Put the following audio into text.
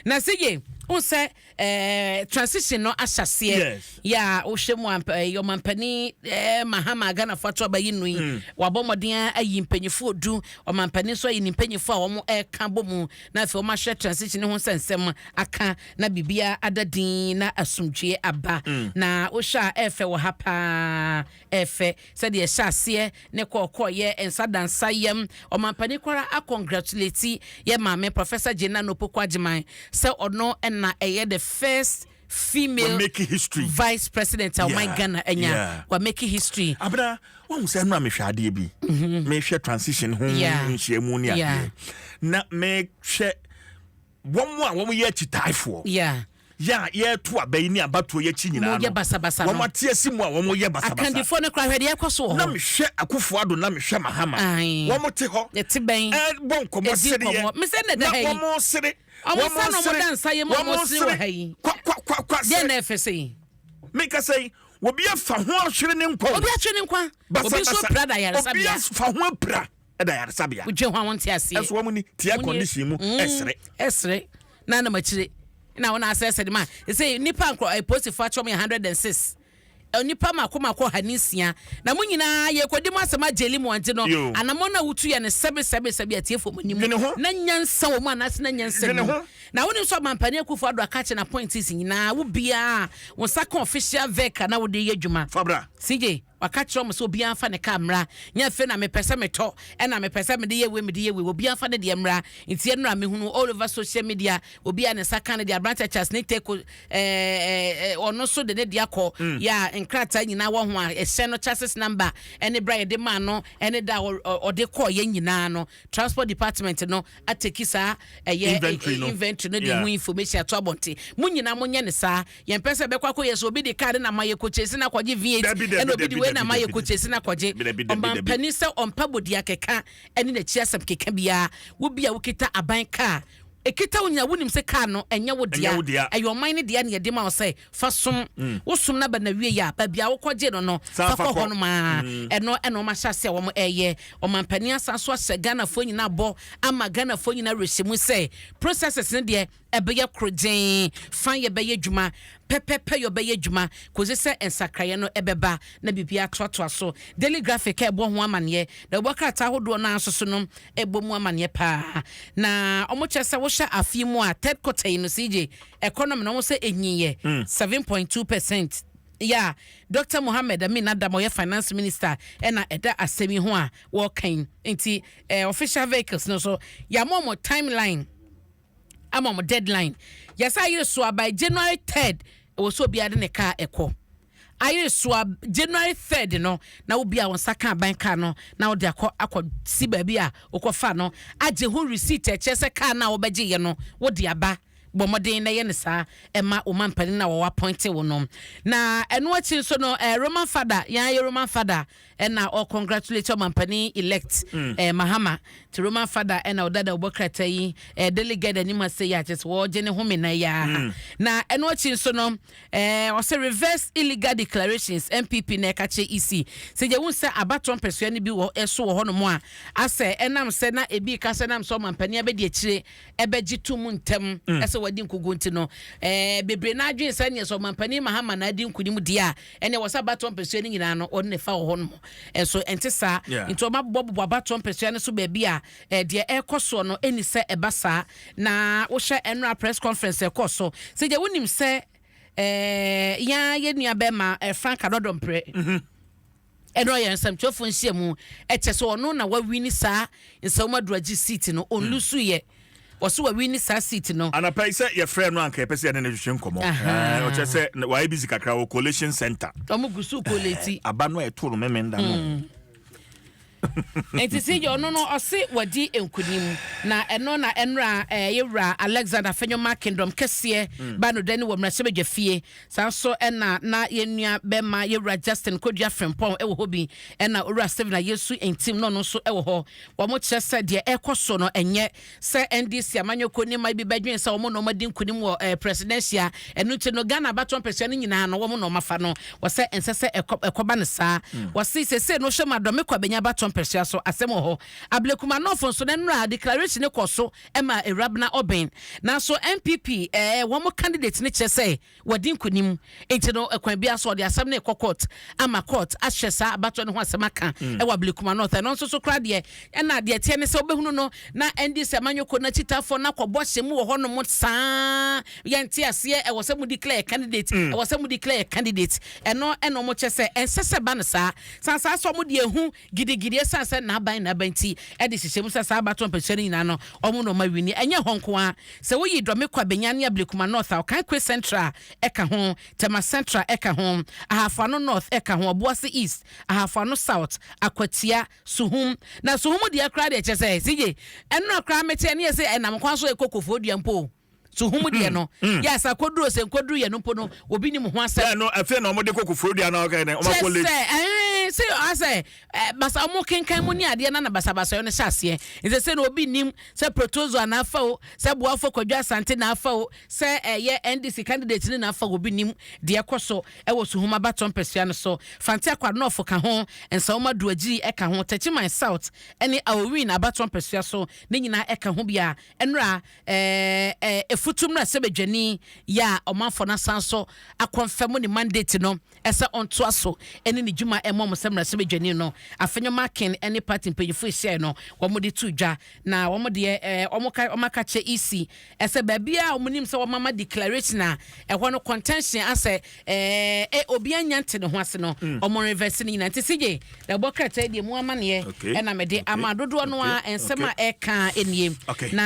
Na sɛ ye wohu sɛ transition no ahyɛseɛ yɛ a wohwɛ mu a, ɔmampanin Mahama, Ghanafoɔ ato aba yi no yi, wabɔ mmɔden ayi mpanyinfoɔ 10. Ɔmampanin nso ayi ne mpanyinfoɔ a wɔn ɛreka bɔ mu na afei wɔn ahwɛ transition no ho nsɛnsɛm aka na biribiara ada din na asomdwie aba. Na wohwɛ a, ɛɛfɛ wɔ ha paa, ɛɛfɛ sɛdeɛ ɛhyɛ aseɛ ne kɔɔkɔɔyɛ nsa dansa yam. Ɔmampanin koraa acongratulate yɛ maame Professor Jane Naana Opoku Agyeman sɛ ɔno ɛna ɛyɛ the first female make history. vice president a ɔman Ghana anya. Wa make history. Abena, wahu sɛ ɛno a mehwɛ adeɛ bi, mehwɛ transition ho nhyiamu ne adeɛ na mehwɛ wɔn a wɔn yɛ akyitaafoɔ yɛ a yɛto aba yi ne abatoɔ yɛ akyi nyinaa Mo no yɛ basabasa no. Wɔn ate asi mu a wɔn yɛ basabasa. Akandifoɔ no kora, hwɛ deɛ ɛkɔ so wɔ Na hɔ. Mehwɛ Akufo Addo na mehwɛ Mahama, wɔn te hɔ yɛte bɛn ɛbɔ nkɔmɔ ɛdi sereɛ nkɔmmɔ. Mesɛ na ɛda na ha yi. Wɔn sere. Ɔmo nsa na ɔmo da nsa yɛ mu a ɔmo sere wɔ ha yi. Kwa kwa kwa kwa. Deɛ sere. Na ɛfɛ sɛ yi. Meka sɛ yi, obi afa ho ahwere ne nkwa o. Obi atwe ne nkwa, obi nso Basabasa. apira da Obi ayaresabea. afa ho apira ɛda ayaresabea. Wodwe ho a, wonte aseɛ. Ɛso wɔn ni te air condition mu ɛsere. Ɛsere na anam akyire na wɔn asɛsɛ de ma sɛ nipa nkorɔ apolisifoɔ akyɛ wɔn yɛ 106, nipa mako mako 106, na mo nyinaa yɛkɔdi mo asɛm agyeli mu ante no. Yo. Anammɔn no a wotu yɛ no, sɛbe sɛbe sɛbe, atiefo mo anim Dwene ho. na nyansa wɔ mu anaasɛ na nyansa Dwene mu ho. Na wonim sɛ ɔmampanin Akufo Addo aka kyerɛ n'appointees nyinaa, wo biara wo nsa ka official vehicle na wode yɛ adwuma. Fabra. CJ waka kyerɛ ɔmo sɛ obiara mfa ne kaa mmra. Nyɛ afei na mepɛ sɛ metɔ ɛna mepɛ sɛ mede yɛ wei, mede yɛ wei. Obiara mfa ne deɛ mmra. Nti ɛnora mehunu all over social media, obiara ne nsa ka ne deɛ. Aberante Charles ne Teko ɔno nso de ne deɛ akɔ. Yɛ a nkrataa nyinaa wɔ ho a ɛhyɛ no, chassis number ɛne bra yɛde maa no ɛne da a ɔde kɔɔ yɛn nyinaa no, transport department no atake saa ɛyɛ inventory no. Inventory no de ho information ato abɔnten. Mo nyinaa monyɛ ne saa. Yɛmpɛ sɛ bɛkɔ akɔyɛ sɛ obi de kaa ne na ma yɛ kɔkyesi na akɔgye V8 Dabi, dabi, ɛna obi de dabi, wei na ma dabi, yɛ dabi. kɔkyesi na akɔgye. Dabi, dabi, dabi. Ɔmampanin sɛ ɔmpa bodua keka ɛne n'akyi asɛm keka biara. Wo bi a wokita aban kaa ekita wo nyina, wonim sɛ kaa no ɛnyɛ wo dea. Ɛnyɛ wo dea. Ɛyɛ ɔman no dea ne yɛde ma wo sɛ fa som. Wo som no aba na wie yɛ a, baabi a wokɔgye no, San fa fa kɔ kɔ. hɔ no maa ɛno ɛna ɔma hyɛ ase a wɔn ɛyɛ. Ɔmampanin asan so ahyɛ Ghanafoɔ nyinaa bɔ ama Ghanafoɔ nyinaa rehyɛ mu sɛ processes no deɛ ɛbɛyɛ korogyen fan, yɛbɛyɛ adwuma pɛpɛpɛ, yɛ ɔbɛyɛ adwuma kòsi sɛ nsakraeɛ no ɛbɛba na biribi atoatoa so. Daily Graphic a ɛbɔ ho amanneɛ na ɛbɔ krataa ahodoɔ no nso so no ɛbɔ mu amanneɛ paa na wɔn kyerɛ sɛ wohyɛ afe mu a, third quarter yi no, CJ, economy no wɔn sɛ enyinyɛ 7.2%. Yeah, Dr Mohammed Amin Adam, ɔyɛ finance minister, ɛna ɛda asɛm yi ho a wɔrekan. Nti official vehicles no so, yɛama wɔn timeline, ama wɔn deadline. Yɛsɛ ayere so a, by January 3rd ɛwɔ so obiara de ne car ɛkɔ. Ayere so a, January 3rd no na obi a wɔn nsa ka aban car no na wɔde akɔ akɔ si baabi a wɔkɔfa no, agye ho receipt a ɛkyerɛ sɛ car no a wɔbɛgye yɛ no wɔde aba. Bɔ mmɔden na yɛ ne saa ɛma ɔman panin na wɔwɔ appoint wo no. Na ɛno akyi nso no, Roman Father, yɛn ayɛ Roman Father ɛna ɔcongratulate ɔman elect Mahama. Ti Roman Father ɛna ɔdada ɔbɔ krataa yi delegate anim ase yɛ akyɛ sɛ wɔregye ne home na yɛ. Na ɛno akyi nso no, ɔsɛ reverse illegal declarations. NPP na ɛka kyerɛ EC sɛ yɛhu sɛ abatoɔ mpɛsua no bi wɔ ɛso wɔ hɔnom a asɛ ɛnam sɛ na ebi ka sɛ ɛnam sɛ ɔmampanin abɛdi akyire ɛbɛgye to mu ntɛm ɛsɛ wɔadi nkogu nti no, bebree n'adwene sɛ neɛ sɛ ɔmampanin Mahama na adi nkonim deɛ a, ɛnɛ wɔ sɛ abatoɔ mpɛsua no nyinaa no ɔne ne fa wɔ hɔnom. Ɛnso ɛnte saa. Nti ɔma bɔbɔbɔ abatoɔ mpɛsua no so baabi a deɛ ɛrekɔ soɔ no ɛni sɛ ɛba saa. Na wohyɛ ɛnora press conference ɛkɔ so sɛ deɛ wonim sɛ yɛn yɛ nua bɛrima Frank Annoh Dompreh ɛno ɔyɛ nsɛmtwerɛfoɔ nhyia mu, ɛkyɛ sɛ ɔno na wawin saa Nsawam Adoagyiri seat no, ɔnlose yɛ, wɔso wawin saa seat no. Anapa yi sɛ yɛfrɛ no anka yɛpɛ sɛ yɛne no hwehwɛ nkɔmmɔ. Ɔkyerɛ sɛ wayɛ busy kakra wɔ collation center. Ɔmo gu so collate. Aba no a ɛtoo no memenda no. Nti sɛ yɛ ɔno no ɔse wadi nkonim na ɛno na ɛnora yɛwura Alexander Afenyo Kingdom kɛseɛ ba no dani wɔ mmarahyɛbadwa fie. Saa nso ɛna na yɛnua bɛma yɛwura Justin Kodua Frimpɔn ɛwɔ hɔ bi, ɛna owura Stephen Ayesu Ntim na ɔno nso ɛwɔ hɔ. Wɔn kyerɛ sɛ deɛ ɛkɔ so no, ɛnyɛ sɛ NDC amanyɔkuo ne mma bi bɛdwen sɛ wɔn na wɔn adi nkonim wɔ presidential, ɛno nti no Ghana abatoɔ mpɛsua no nyinaa no wɔn na wɔn afa no. Wɔsɛ ɛnsɛ sɛ ɛkɔba no saa. Wɔsi sese no hwɛ mu adɔme kɔ abɛnya abatoɔ. mpɛsua so asɛm wɔ hɔ. Ablekuma North nso no, nnora declaration kɔ so ma Ewurabena Aubynn, nanso NPP wɔn candidate no kyerɛ sɛ wɔadi nkonim, nti no kwan biara so ɔde asɛm no rekɔ court ama court ahwɛ saa abatoɔ no ho asɛm aka ɛwɔ Ablekuma North. Ɛno nso so koraa deɛ, ɛna deɛ ɛteɛ ne sɛ wobɛhunu no na NDC amanyɔkuo no akyitafoɔ no akɔbɔ hyɛ mu wɔ hɔnom saa, yɛnte aseɛ, ɛwɔ sɛ mo declare candidate, ɛwɔ sɛ mo declare candidate. Ɛno ɛna ɔmo kyɛ sɛ ɛnsɛ sɛ ba no saa san saa sɛ ɔmo de ehu gidigidi ɛsan sɛ n'aban n'aban ti ɛde hyehyɛ mu sɛ saa abato mpɛsua no nyinaa no ɔmo na ɔmo awini. Ɛnyɛ hɔ nko ara, sɛ woyi Dome Kwabenya ne Ablekuma North a, Okaikwei Central ɛka ho, Tema Central ɛka ho, Ahafo Ano North ɛka ho, Obuasi East, Ahafo Ano South, Akwatia, Suhum. Na Suhum deɛ koraa deɛ, kyɛ sɛ sigye ɛnora koraa mete ɛne yɛ sɛ ɛnam kwan so ɛkɔ Kofoɔ Dua mpo. Suhum deɛ no yɛ asa koduro sɛ nkoduro yɛ no mpo no, obi nim ho asɛm. Yɛ no afei na ɔmo de kɔ Kofoɔ Dua na ɔkɛ dɛ ɔmo akɔ late. Kyɛ sɛ ɛɛ sɛ asɛ ɛɛ basa ɔmo kenkan mu ne adeɛ na basabasa yɛ no hyɛ aseɛ, nti sɛ na obi nim sɛ protozo na afa o, sɛ Boafo Kwadwo Asante na afa o, sɛ ɛyɛ NDC candidate ne na afa, obi nim deɛ ɛkɔ so ɛwɔ Suhum abatɔ mpɛsua no so. Fanteakwa North ka ho, Nsawam Adoagyiri ɛka ho, Techiman South ɛne Aowin abatɔ mpɛsua so ne nyinaa ɛka ho bia. Ɛnora ɛɛ ɛɛ efutu mmra sɛ badwani yɛ a ɔmanfo no asan so akɔnfɛm ne mandate no ɛsɛ ɔntoa so ɛne ne dwuma ɛmɔ mo sɛ mmarahyɛ badwani no. Afenyo Markin ɛne party mpanyinfo ehyia no, wɔn de to dwa na wɔn deɛ wɔn aka kyɛ EC ɛsɛ baabi a wɔn nim sɛ wɔn ama declaration a ɛhɔ no contention asɛ ɛɛ ɛ obi anya nte ne ho ase no, wɔn reverse ne nyinaa. Nti sigye na ɛbɔ krataa deɛ mu amaneɛ ɛna mɛde ama dodoɔ no a nsɛm a ɛka nie na.